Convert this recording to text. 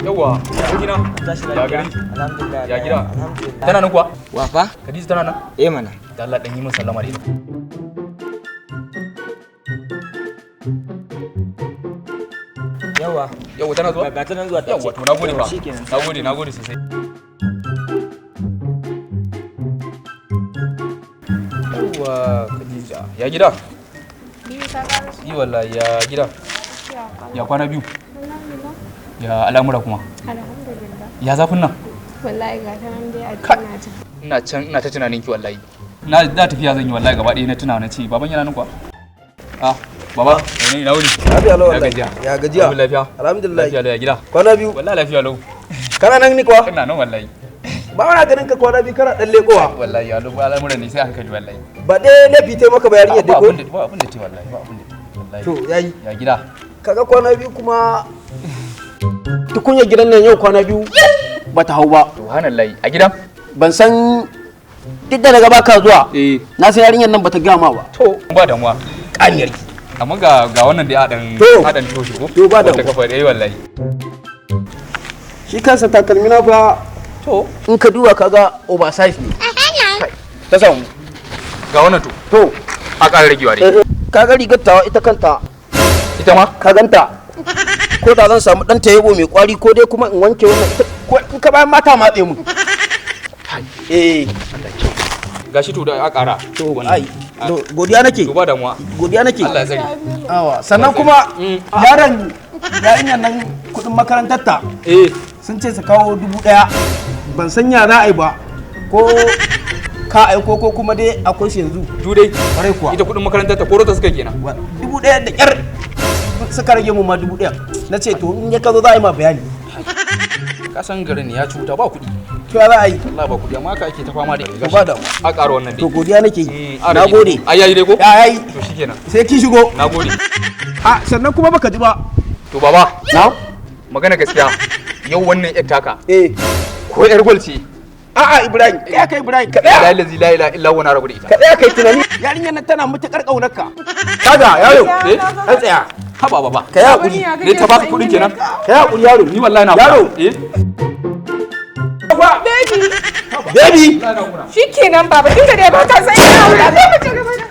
Yawwa, abokina. Tashi Ya lafiya. gari? Alhamdulillah. Ya gida? Alhamdulillah. Tana nan kuwa? Wafa? Khadija tana nan? Eh mana. Da Allah dan yi min sallama da ita. Yawa. Yawwa, tana zuwa? Ga ta nan zuwa ta Yawwa, to nagode fa. Shikenan. Nagode, nagode sosai. Yawwa, Khadija. Ya gida? Biyu ta ƙara su. Yi wallahi, ya gida. Ya Ya kwana biyu. Alhamdulillah. Ya al'amura kuma. Alhamdulillah. Ya zafin nan? Wallahi ga ta nan dai a Kai. tana ta. Ina can ina ta tunanin ki wallahi. Na da tafiya zan yi wallahi gaba ɗaya na tuna na ce baban yana nan kuwa? Ah, baba, ina ina wuni? Lafiya lau Ya wallahi. gajiya. Ya gajiya. Abin lafiya. Alhamdulillah. Lafiya lau ya gida. Kwana biyu. Wallahi lafiya lau. Kana nan ni kuwa? Ina nan wallahi. Ba wana ganin ka kwana biyu kana dan lekowa. Wallahi ya al'amuran ne sai hankali wallahi. Ba dai laifi tai maka ba yarinyar dai Ba ko? abin da ba abin da ce wallahi, ba abin da wallahi. To yayi. Ya gida. Kaga kwana biyu kuma tukunyar gidan nan yau kwana biyu bata hau ba. Subhanallahi. A gidan? Ban san duk da daga baka zuwa. Eh. Na san yarinyar nan bata gaya ma ba. To ba damuwa. Kaniyar ki. Amma ga wannan dai a dan To. a dan toshe ko? To, ba Wata damuwa. kafa eh wallahi. Shi kansa takalmi na fa To in ka duba kaga oversize ne. Ta samu. ga wannan to. To A ƙara ragewa dai. kaga rigar tawa ita kanta Ita ma? ka ganta ko da zan samu dan tayebo mai kwari ko dai kuma in wanke wannan ita ko in ka bayan mata matse mu eh. Gashi to da a ƙara. To Wannan. ai to godiya nake. To ba damuwa. Godiya nake. Allah ya tsare. Awa sannan kuma Mm. yaron yarinyar nan kudin makarantar ta Eh. sun ce su kawo 1000, ban san ya za a yi ba, ko ka aiko ko kuma dai akwai su yanzu. Du dai. Kwarai kuwa. Ita kuɗin makarantar ta koro ta suka kenan. 1000 da kyar suka rage mu ma 1000, na ce to in ya ka zo za a yi ma bayani. Ka san garin ya cuta ba kuɗi. To ya za a yi? Allah ba kuɗi amma haka ake ta fama da To ba damuwa. A ƙara wannan dai. To godiya nake Mm, yi. a Na rage. gode. Ai yayi dai ko? Ya yayi. To shikenan. Sai kin shigo. Na gode. A sannan kuma baka ji ba. To baba, Na? magana gaskiya. Yau wannan yar taka Eh. ko yar gwal ce. A'a Ibrahim, kai kai Ibrahim, ka La tsaya. ilaha la ilaha illa huwa na rabu da ita. Ka tsaya kai tunani. Yarinyar nan tana mutukar kaunarka. Kaga yaro. Eh? An tsaya. Haba baba. Ka yi hakuri. Ne ta baka kuɗin kenan? Ka yi hakuri yaro. Ni wallahi na Yaro. Eh? Baby. Baby. Shikenan baba, tunda dai ba ta san ina aure sai mu ci gaba da.